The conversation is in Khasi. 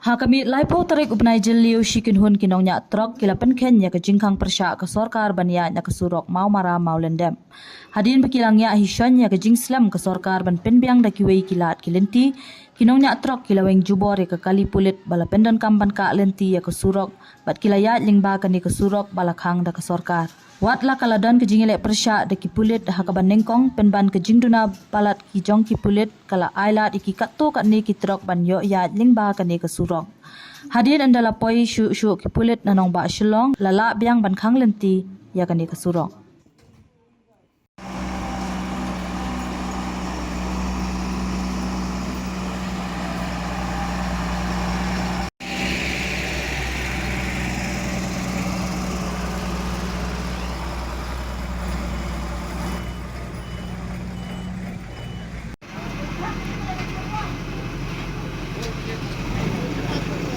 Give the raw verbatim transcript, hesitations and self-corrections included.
Ha ka miet laiphew tarik u bnai Jylliew, shi kynhun ki nongñiah trok ki la pynkheiñ ïa ka jingkhang pyrshah ka sorkar ban ïaid na ka surok Mawmara Mawlyndep. Hadien ba ki la ngiah hi shon ïa ka jingslem ka sorkar ban pynbiang da kiwei ki lad ki lynti, ki nongñiah trok ki la weng jubor ïa ka kali pulit ba la pyndonkam ban kah lynti ïa ka surok, bad ki la ïaid lyngba kane ka surok ba la khang da ka sorkar. Wat la ka la don ka jingïaleh pyrshah da ki pulit ha kaba nyngkong, pynban ka jingduna palat ki jong ki pulit ka la ai lad ïa ki katto katne ki trok ban ïoh ïaid lyngba kane ka surok. Hadien ynda la poi shuh shuh ki pulit na nongbah Shillong, la lah biang ban khang lynti ïa kane ka surok.